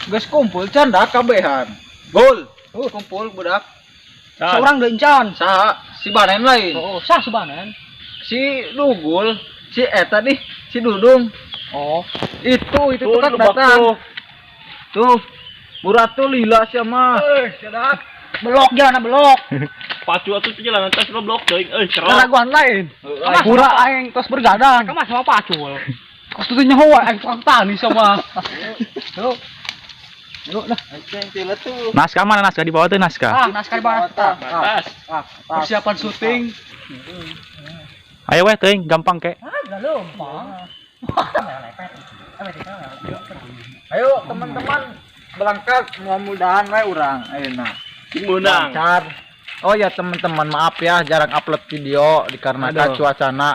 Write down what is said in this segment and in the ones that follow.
Geus kumpul can da kabehan. Gol. Kumpul budak. Seorang deui encan. Saha? Si Banen lain. Oh, sah si Banen. Si Dugul, si eta nih, si Dudung. Oh, Itu tuh kan datang. Tuh. Burat tuh lila sia mah. Eh, sedap. Belok jalan belok. Pacu atuh teh jalan tas lo blok teuing euy cerok. Keraguan lain. Pura aing tos bergadang. Kamu sama pacul. Kos tuh nyawa aing tukang tani sama. Tuh. Yuk lah, yang tila tuh. Naskah mana naskah di bawah tuh naskah. Ah, naskah di bawah. Batas. Persiapan syuting. Ayo weh teuing gampang kek. Ah, gampang. Ayo teman-teman berangkat, mudah-mudahan we urang ayeuna. Menang. Lancar. Oh ya teman-teman, maaf ya jarang upload video dikarenakan Aduh. Cuacana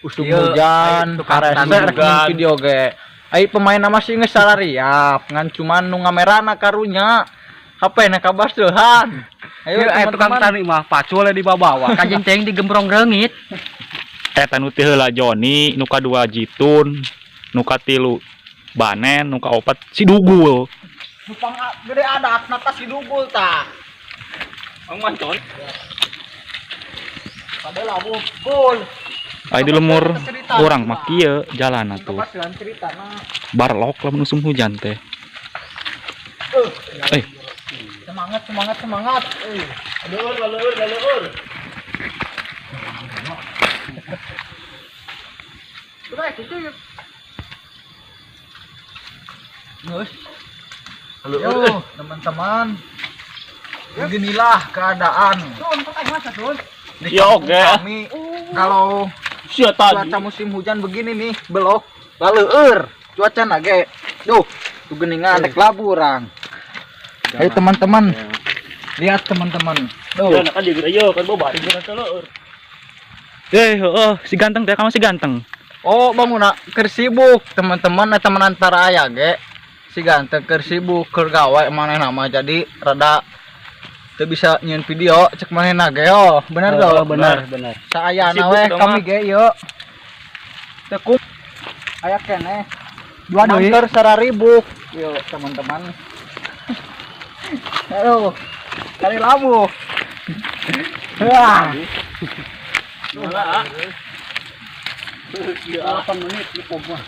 usum Iya, hujan, ai tukang karese tani rek nyieun video ge. Ai pemain nama sih geus sarariap, ngan cuman nu ngamerana karunya. HP na kabasuhan. Ayo Ayo tukang teman-teman. tani mah pacul di bawah. Kajeng teuing digembrong reungit. Eta nu teu heula Joni, nu kadua Jitun, nu katilu Banen, nu kaopat si Dugul. Nupang gede adat nata si Dugul tah. Ang mancon. Padahal labu gul. Ai di lemur urang mah kieu jalan atuh. Kabasuhan cerita nah. Barlok lamun usum hujan teh. Eh, Semangat semangat semangat. Leueur leueur leueur. Ngus. Yo, teman-teman. Beginilah keadaan di Ya, kampung oke. kami kalau Sia tadi. cuaca musim hujan begini nih, belok laleur cuaca nage. Duh, tuh geningan rek labu urang. Ayo teman-teman. Lihat teman-teman. Duh. Ya kan dia gede kan bawa bari geura teh leueur. Eh, heeh, si ganteng teh kamu si ganteng. Oh, bangun keur sibuk teman-teman, teman antara aya ge. Si ganteng keur sibuk keur gawe manehna mah, jadi rada teu bisa nyieun video cek manehna ge. Oh, bener Oh, tuh. benar, benar. Saayana Sibuk weh dong, kami ah. ge ieu. Tekuk aya keneh. Dua deui. Mangker sararibuk. Yuk teman-teman. Aduh. Kali labuh. Wah. Gimana, ah? 8 menit lupa gua.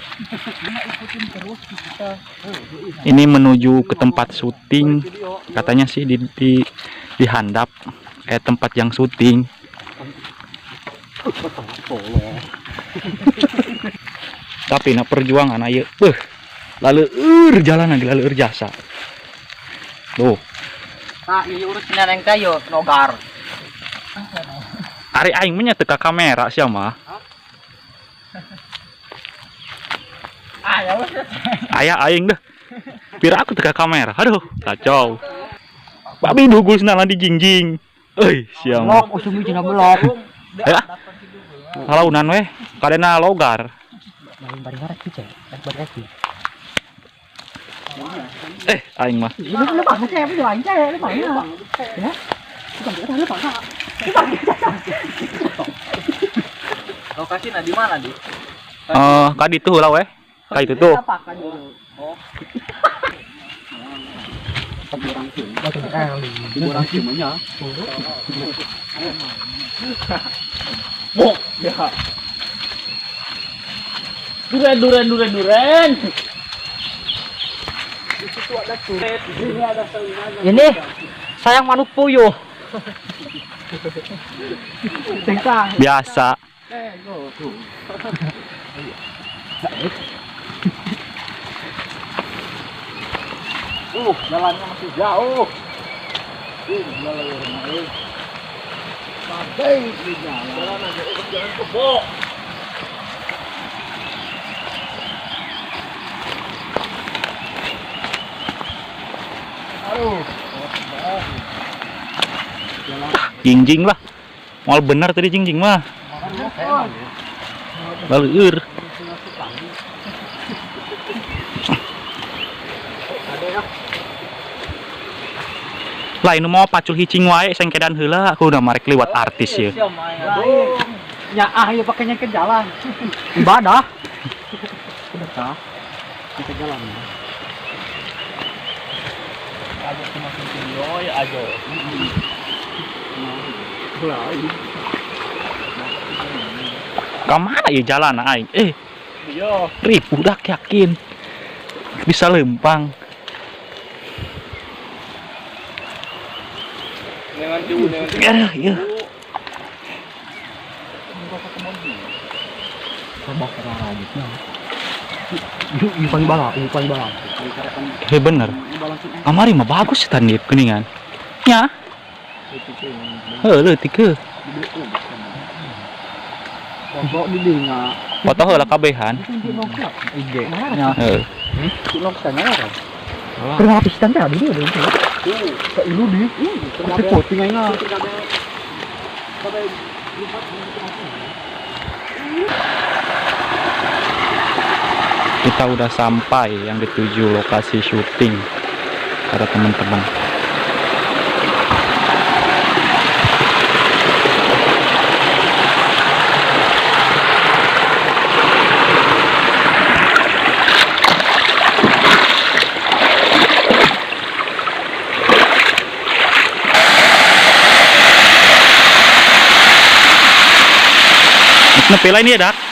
Ini menuju ke tempat syuting. Katanya sih di handap tempat yang syuting. Tapi nak perjuangan ayo. Beuh. Laleur jalan lagi laleur jasa. Tuh, Nah, ieu urus sinareng teh yo nogar. ari aing mah nya teu ka kamera sia mah. Ah, ya wes. Aya aing dah. Pira aku teu ka kamera. Aduh, kacau. Babi dugul sinalan di jingjing. Euy, sia mah. Belok usum cenah belok. Ya. Halaunan weh, kadena logar. Bari bari rek cek, bari rek. Eh, aing mah. Lu lu bang cek, lu bang cek, lu bang. Ya. Lu bang, lu bang. Lokasinya di mana, Di? Eh, ka ditu heula weh. Ka itu tuh. Kurang cumanya. Bok ya. Duren duren duren duren. Ini sayang manuk puyuh. Biasa. Jalannya masih jauh. Jalan Sampai di jalan. Jalan aja jalan kebo. Aduh. Jingjing lah. Mal bener tadi jingjing mah. Laleur. Lah ini mau pacul hicing wae sengkedan heula aku udah marek liwat artis ya. Ya ah ya pakainya ke jalan. Ibadah. Udah kah? Kita jalan. Masuk video ya aja. Kemana ya jalan aing? Iya. Ribu dak yakin. Bisa lempang. Dengan tiwu dengan Aduh, iya. Ieu paling balap, ieu paling balap. Bener. Kamari mah bagus tadi kuningan. Ya. Heuh, leutik heuh. Pokok di dinga. Foto heula kabehan. IG. Nya. Heuh. Kenapa pistan teh di dia? Ilu di. Tapi voting aing ah. Kita udah sampai yang dituju lokasi syuting kata teman-teman. Nepi lain ya, Dak?